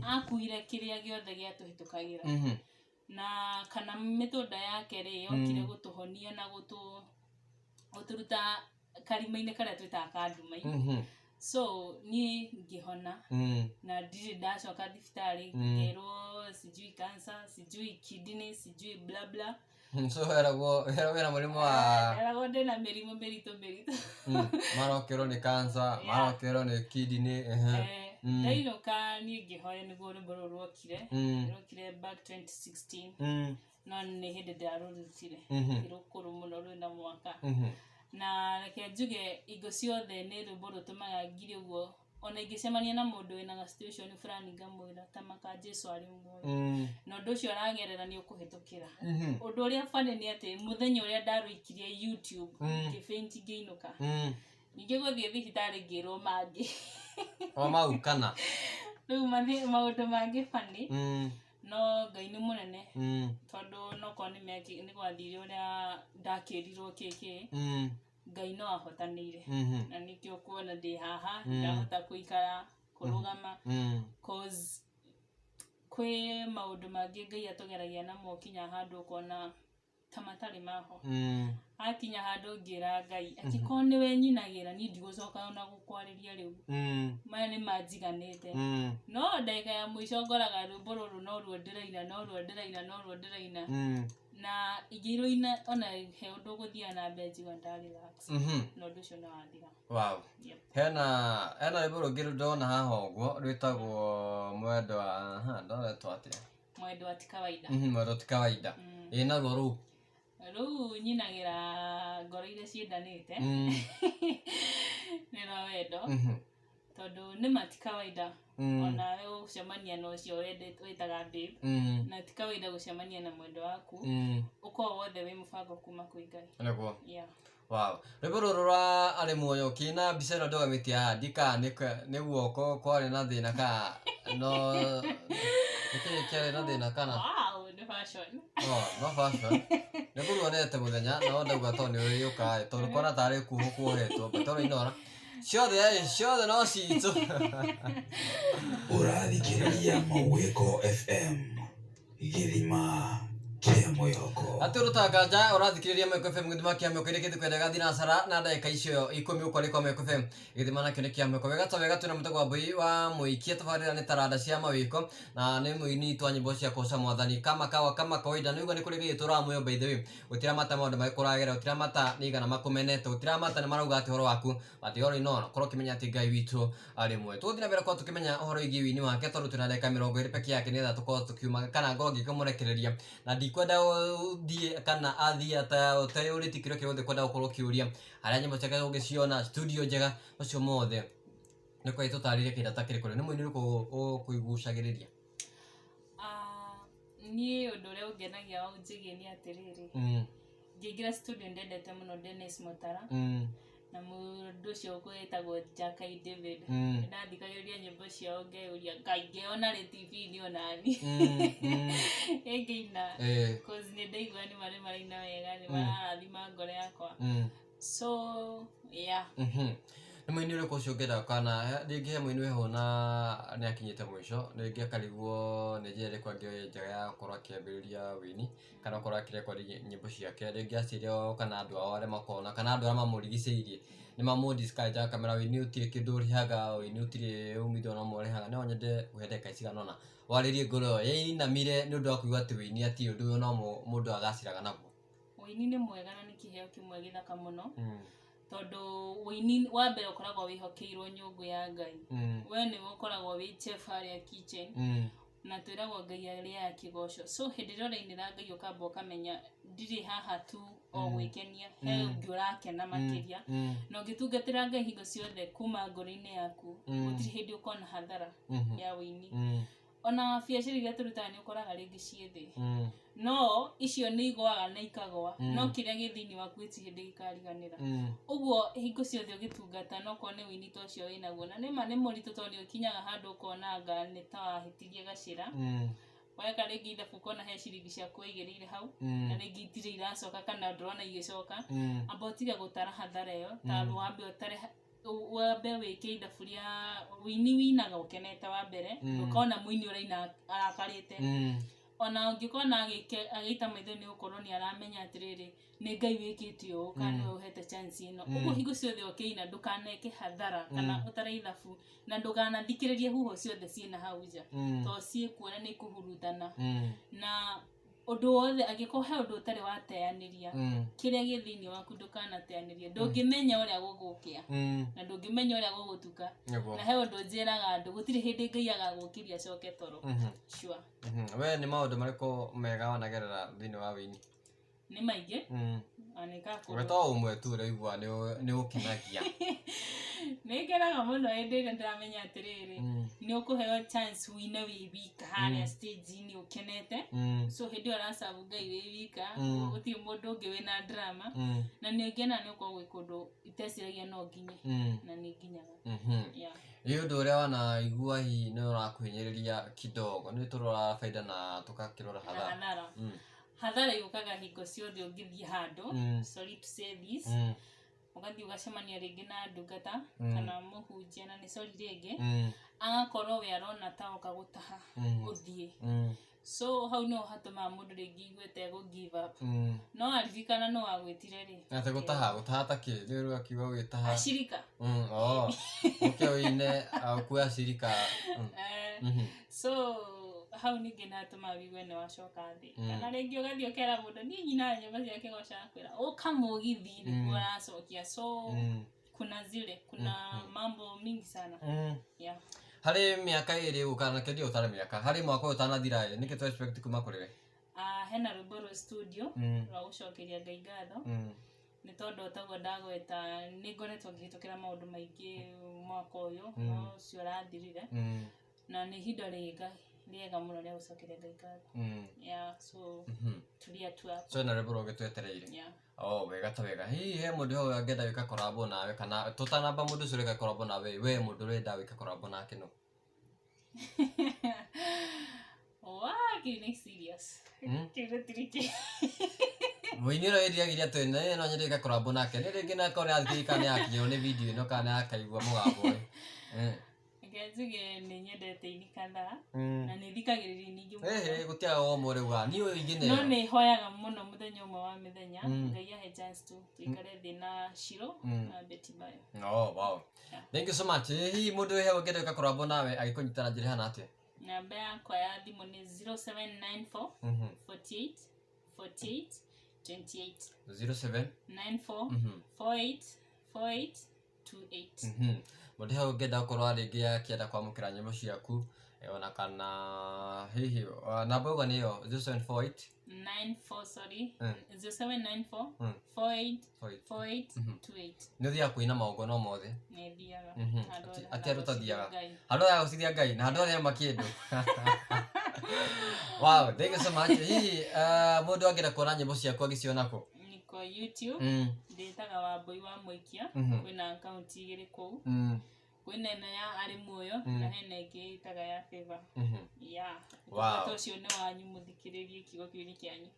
Akuire kĩrĩa gĩothe gĩatũhĩtũkagĩra na kana mĩtũnda yake rĩ yokire gũtũhonia na gũtũruta karima-inĩ karĩa twĩtaga ka nduma-inĩ. So niĩ ngĩhona na ndirĩ ndacoka thibitarĩ ngerwo sijui cancer, sijui kidney, sijui bla bla. So weragwo weragwo wĩna mũrimũ wa Nderagwo ndĩna mĩrimũ mĩritũ mĩritũ. Mara ũkerwo nĩ cancer, mara ũkerwo nĩ kidney, ehe. Ndainũka niĩ ngĩhoya nĩguo rwĩmbo rũrũ rwokire. Rwokire back 2016. No nĩ hĩndĩ ndarũrutire. Ti rũkũrũ mũno, rwĩna mwaka. Na reke njuge hingo ciothe nĩ rwĩmbo rũtũmaga ngire ũguo ona ingĩcemania na mũndũ wĩna ga situation fulani ngamwĩra ta maka Jesu arĩ muoyo. Na ũndũ ũcio ũragerera nĩ ũkũhĩtũkĩra. Ũndũ ũrĩa funny nĩ atĩ mũthenya ũrĩa ndarũikirie YouTube ngĩfaint ngĩinũka. Ningĩ gũthiĩ thibitarĩ ngĩrwo mangĩ. O mau kana? Rĩu maũndũ mangĩ funny. No Ngai nĩ mũnene tondũ nokorwo nĩ gwathire ũrĩa ndakĩrirwo kĩkĩ. Ngai no ahotanĩire. Na nĩkĩo ũkuona ndĩ haha, ndahota kũikara, kũrũgama. Cause kwĩ maũndũ mangĩ Ngai atũgeragia namo kinya handũ ũkona ta matarĩ maho. Akinya handũ ngĩra Ngai, angĩkorwo nĩwe nyinagĩra niĩ ndigũcoka ona gũkwarĩria rĩu. Maya nĩ manjiganĩte. No ndagĩka ya mũico ngoraga rwĩmbo rũrũ noruo ndĩraina, noruo ndĩraina, noruo ndĩraina. Na ingĩrũina ona he ũndũ ũgũthiaga na mbere njigua nda relax. Na ũndũ ũcio nĩ wathira. Wow. Yep. Hena rwĩmbo rũngĩ ndona haha ũguo rwĩtagwo mwendwa, aha, ndona atĩa? Mwendwa ti kawaida. Mwendwa ti kawaida. Ĩ naruo rũu? Rũu nyinagĩra ngoro iria ciendanĩte. Nĩ rwa wendo. Tondũ nĩma ti kawaida onawe gũcemania na ũcio wĩtaga babe. Na ti kawaida gũcemania na mwendwa waku. Ũkorwo wothe wĩ mũbango kuma kwĩ Ngai. Nĩguo. Yeah. Wow. Rwĩmbo rũrũ rwa arĩ muoyo kĩna mbica ĩno ndũgamĩtie haha ndika nĩ guoko kwarĩ na thĩna kana no nĩkĩĩ kĩarĩ na thĩna kana? Wow, nĩ fashion. Oh, no fashion. Nĩ ngũruonete mũthenya no ndauga tondũ nĩ ũrĩũka ĩ tondũ kuona tarĩ kuohwo kuohetwo but all in all ciothe ĩ ciothe no citũ. Ũrathikĩrĩria Mũgwĩko FM, gĩthima kĩa mwĩhoko. Hatirĩ ũndũ ta nganja ũrathikĩrĩria Mwĩko FM, gĩthima kĩa mwĩhoko, iria kĩndũ thinacara na ndagĩka icio 10 ũkwarĩ kwa Mwĩko FM, gĩthima nakĩo nĩ kĩa mwĩhoko. Wega ta wega twĩna mũtego wa mbui wa mũikia, tabarĩra nĩ taranda cia mawĩko na nĩ mũini twa nyĩmbo cia kũgoca mwathani kama kawa kama kawaida. Nĩ ũigua nĩ kũrĩ gĩgĩtũraga muoyo, by the way gũtiramata maũndũ marĩkũ ũragera, gũtiramata nĩ igana makũmenete, gũtiramata nĩ marauga atĩ ũhoro waku, but all in all korwo ũkĩmenya atĩ Ngai witũ arĩ muoyo. Tũgũthiĩ na mbere gũkorwo tũkĩmenya ũhoro wĩgiĩ wĩini wake tondũ twĩna ndagĩka 20 peke yake nĩgetha tũkorwo tũkiuma kana ngorwo ngĩkĩmũrekereria na ndikwenda ũthiĩ kana athiĩ ũteyũrĩtie kĩũria kĩrĩa ũngĩkwenda gũkorwo ũkĩũria, harĩa nyĩmbo ciake ũngĩciona, studio njega, macio mothe nĩ kwenda tũtarĩrie kĩndũ ta kĩrĩkũ. Nĩ mũini ũrĩkũ ũkũigucagĩrĩria? Niĩ ũndũ ũrĩa ũngenagia ũnjĩgiĩ nĩ atĩrĩrĩ, ngĩingĩra studio ndendete mũno Dennis Mutara na mũndũ ũcio wĩtagwo Jakai David. Nĩndathikagĩrĩria nyĩmbo ciao ngeyũria Ngai ngeyona rĩ TV-inĩ onani ĩngĩina, cause nĩ ndaigua nĩ marĩ maraina wega, nĩ mararathima ngoro yakwa. So yeah. Nĩ mũini ũrĩkũ ũcio ũngĩenda kana rĩngĩ he mũini wĩho na nĩ akinyĩte mũico rĩngĩ akarigwo nĩ njĩra ĩrĩkũ angĩoya njega ya gũkorwo akĩambĩrĩria wĩini kana gũkorwo akĩrekondi nyĩmbo ciake, rĩngĩ aciari ao kana andũ ao arĩa makoragwo na kana andũ arĩa mamũrigicĩirie nĩ mamũ discourage akamera wĩini gũtirĩ kĩndũ ũrĩhaga, wĩini gũtirĩ umithio ona ũmwe ũrehaga. No nyende ũhe ndagĩka cigana ũna warĩrie ngoro ĩyo yainamire nĩ ũndũ wa kũigua atĩ wĩini hatirĩ ũndũ ona ũmwe mũndũ agacĩraga naguo. Ũini nĩ mwega na nĩ kĩheo kĩmwe gĩthaka mũno tondũ ũini wa mbere ũkoragwo wĩhokeirwo nyũngũ ya Ngai. We nĩwe ũkoragwo wĩ chef harĩa kitchen na twĩragwo Ngai arĩaga kĩgoco. So hĩndĩ ĩrĩa ũrainĩra Ngai ũkamba ũkamenya ndirĩ haha tu o gwĩkenia, he ũngĩ ũrakena makĩria. Na ũngĩtungatĩra Ngai hingo ciothe kuma ngoro-inĩ yaku, gũtirĩ hĩndĩ ũkona hathara ya ũini. Ona biacara iria tũrutaga nĩ ũkoraga rĩngĩ ciĩ thĩ, no icio nĩ igũaga na ikagwa, no kĩrĩa gĩ thĩinĩ waku gĩtirĩ hĩndĩ gĩkariganĩra. Ũguo hingo ciothe ũgĩtungata no korwo nĩ ũini ta ũcio wĩnaguo, na nĩma nĩ mũritũ tondũ nĩ ũkinyaga handũ ũkona anga nĩ ta wahĩtirie gacĩra, weka rĩngĩ ithabu ũkona he ciringi ciaku waigĩrĩire hau na rĩngĩ itirĩ iracoka kana ndũrona igĩcoka, amba ũtige gũtara hathara ĩyo, ta wambe ũtare. Wambe wĩke ithabu rĩa wĩini, winaga ũkenete wa mbere. Ndũkona mũini ũraina arakarĩte. Ona ũngĩkona agĩita maitho, nĩ gũkorwo nĩ aramenya atĩrĩrĩ, nĩ Ngai wĩkĩte ũũ kana nĩwe ũhete chance ĩno. Ũguo hingo ciothe ũkĩina, ndũkaneke hathara kana ũtare ithabu, na ndũkanathikĩrĩrie huho ciothe ciĩna hau nja, tondũ ciĩkuo na nĩ ikũhurutana. Na ũndũ wothe, angĩkorwo he ũndũ ũtarĩ wateanĩria, kĩrĩa gĩ thĩinĩ waku ndũkanateanĩrie. Ndũngĩmenya ũrĩa gũgũkĩa na ndũngĩmenya ũrĩa gũgũtuka. Na he ũndũ njĩraga andũ, gũtirĩ hĩndĩ Ngai agagũkĩria acoke toro. Sure. We nĩ maũndũ marĩkũ mega wanagerera thĩinĩ wa wĩini? Nĩ maingĩ. Na nĩ we to ũmwe tu ũraigua nĩ ũkenagia? Nĩ ngenaga mũno hĩndĩ ĩrĩa ndĩramenya atĩrĩrĩ, nĩ ũkũheo chance wine wĩ wika harĩa stage-inĩ ũkenete. So hĩndĩ ĩyo ũracabu Ngai wĩ wika, gũtirĩ mũndũ ũngĩ wĩna drama. Na nĩ ngena nĩ ũkorwo gwĩ kũndũ iteciragia no nginye, na nĩ nginyaga. Yeah. Nĩ ũndũ ũrĩa wanaigua hihi nĩ ũrakũhinyĩrĩria kidogo, nĩ tũroraga baida na tũgakĩrora na hathara. Hathara. Hathara yũkaga hingo ciothe ũngĩthiĩ handũ, sorry to say this, ũgathiĩ ũgacemania rĩngĩ na ndungata kana mũhunjia, na nĩ sorry rĩngĩ, agakorwo we arona ta oka gũtaha ũthiĩ. So hau nĩho hatũmaga mũndũ rĩngĩ igue ta egũ give up. No aririkana no wagwĩtire rĩ. Atĩ gũtaha, gũtaha ta kĩ? Rĩu rĩu akiuga gwĩtaha. Acirika. Oh. Ũke ũine ũkue acirika. Eh, so hau ningĩ nĩ hatũmaga wigue nĩ wacoka thĩ. Kana rĩngĩ ũgathiĩ ũkera mũndũ, niĩ nyinaga nyĩmbo cia kĩgoco, akwĩra ũka mũgithi nĩguo ũracokia. So kuna zile, kuna mambo mingi sana. Yeah. Harĩ mĩaka 2 gũka na kĩndio ũtarĩ mĩaka, harĩ mwaka ũyũ ũtanathira ĩ, nĩkĩ tũ expect kuma kũrĩ we? Ah, hena rwĩmbo rwĩ studio rwa gũcokeria Ngai ngatho, nĩ tondũ taguo ndagweta, nĩ ngoretwo ngĩhĩtũkĩra maũndũ maingĩ mwaka ũyũ, no ũcio ũrathirire, na nĩ ihinda rĩega rĩega mũno rĩa gũcokeria Ngai ngatho. Yeah, so tulia tu hapo. So ena rwĩmbo rũgĩtwetereire? Yeah. Oh, wega ta wega. Hihi he mũndũ hau angĩenda gwĩka collabo nawe, kana tũtanamba mũndũ ũcio ũreka collabo nawe, we mũndũ ũrenda gwĩka collabo nake no? Wa kĩu nĩ serious. Kĩu gũtirĩ kĩ. Mũini ũrĩa wĩriragĩria atĩ nĩ no nyende gwĩka collabo nake, nĩ rĩngĩ nakorwo nĩ athikĩrĩria kana nĩ akinyĩrwo nĩ video ĩno kana nĩ akaigua mũgambo ũyũ. Reke njuge nĩ nyendete ini kadhaa na nĩ thikagĩrĩria nyingĩ mũno. Ĩhĩ, gũtiaga o ũmwe ũrauga niĩ ũyũ ingĩ No nĩyo. nĩ hoyaga mũno mũthenya ũmwe wa mĩthenya Ngai ahe chance tu tũikare thĩ na Shiro na Betty Bayo. Oh, wow. Yeah. Thank you so much. Hihi mũndũ wĩ hau ũngĩenda gwĩka collabo nawe agĩkũnyita na njĩra ĩhana atĩa? Namba yakwa ya thimũ nĩ 0794 48 48 28. 07 94 48 48 28. Mũndũ hau ũngĩenda gũkorwo rĩngĩ akĩenda kwamũkĩra nyĩmbo ciaku, ona kana hihi namba ũguo nĩyo 0748 94, sorry, 0794 48 48 48 28. Nĩ ũthiaga kũina magongona o mothe? Nĩ thiaga. Handũ hothe. Ati andũ ũtathiaga? Ngai. Handũ ya gũcithia Ngai na handũ harĩa makĩndũ. Wow, thank you so much. Hihi mũndũ angĩenda kuona nyĩmbo ciaku agĩciona kũ? Niko YouTube. Ndĩtaga Wambui wa Mũikia. Kwĩna akaunti igĩrĩ kũu. Kwĩna ĩno ya arĩ muoyo, na hena ĩngĩ ĩtaga ya favor. Yeah. Wow. Ũtungata ũcio nĩ wanyu, mũthikĩrĩrie, kiugo kĩu nĩ kĩanyu.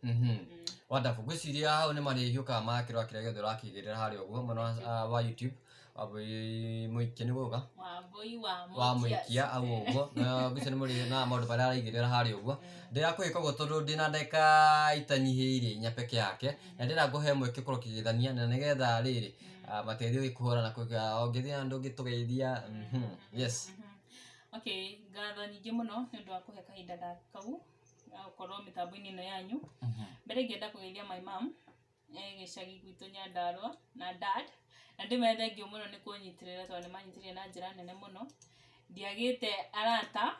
Wonderful. Ngwĩciria hau nĩ marĩhiũkaga makĩrora kĩrĩa gĩothe ũrakĩigĩrĩra harĩa ũguo mwena wa YouTube, Wambui Mũikia nĩ guoka. Wambui wa wa Mũikia au ũguo, na ngwĩciria nĩ mũrĩ na maũndũ marĩa araigĩrĩra harĩa ũguo. Ndĩrakũhe koguo tondũ ndĩna ndagĩka itanyihĩirie 4 peke yake, na ndĩrenda ngũhe mweke ũkorwo ũkĩgeithania na nĩgetha rĩrĩ mateithio gĩkũhũra na ũngĩthiĩ na ndũngĩtũgeithia. Yes. Okay, ngatho nyingĩ mũno nĩ ũndũ wa kũhe kahinda gaka kau ga gũkorwo mĩtambo-inĩ ĩno yanyu. Mbere ingĩenda kũgeithia my mom e gĩcagi gwitũ Nyandarũa na dad, na ndĩmere thengiũ mũno nĩ kũnyitĩrĩra, tondũ nĩ manyitĩrĩire na njĩra nene mũno. Ndiagĩte arata,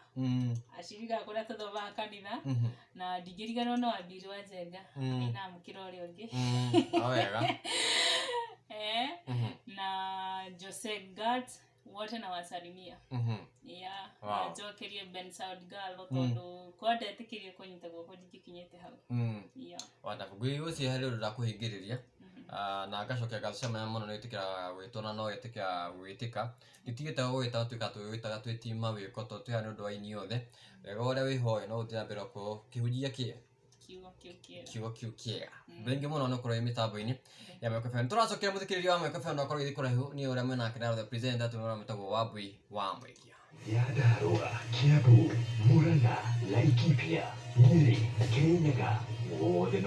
acirika kũrĩa tũthomaga kanitha, na ndingĩriganĩrwo nĩ Wambiri wa Njenga. Nĩndamũkĩra ũrĩa ũngĩ. O wega. Eh, na Jose Gat wote nawasalimia. Yeah. Na njokerie Ben Sound ngatho, tondũ kwa ndetĩkĩrie kũnyita guoko ndingĩkinyĩte hau. Yeah. Wonderful. Ngwĩciria harĩ ũndũ ndakũhingĩrĩria. Ah, na ngacokia ngatho cia mwanya mũno nĩ gwĩtĩkĩra gwĩtwo na no wĩtĩkĩra gwĩtĩka tũtigĩte gũgwĩta tuĩka twĩgwĩtaga twĩ team mawĩko, tondũ twĩ haha nĩ ũndũ wa ini othe. Wega ũrĩa wĩhoe no ũthiĩ na mbere ũkĩhunjia kĩ? Kiugo kĩu kĩega. Kiugo kĩu kĩega. Thengiũ mũno nĩ ũkorwo wĩ mĩtambo-inĩ ya Meko FM. Tũracokera mũthikĩrĩria wa Meko FM na ũkorwo ũgĩthiĩ kũraihu niĩ ũrĩa mwĩnake na the presenter tũmĩra mwĩtagwo Wambui wa Mũikia. Nyandarua, Kiambu, Murang'a, Laikipia, Nyeri, Kirinyaga, wothe.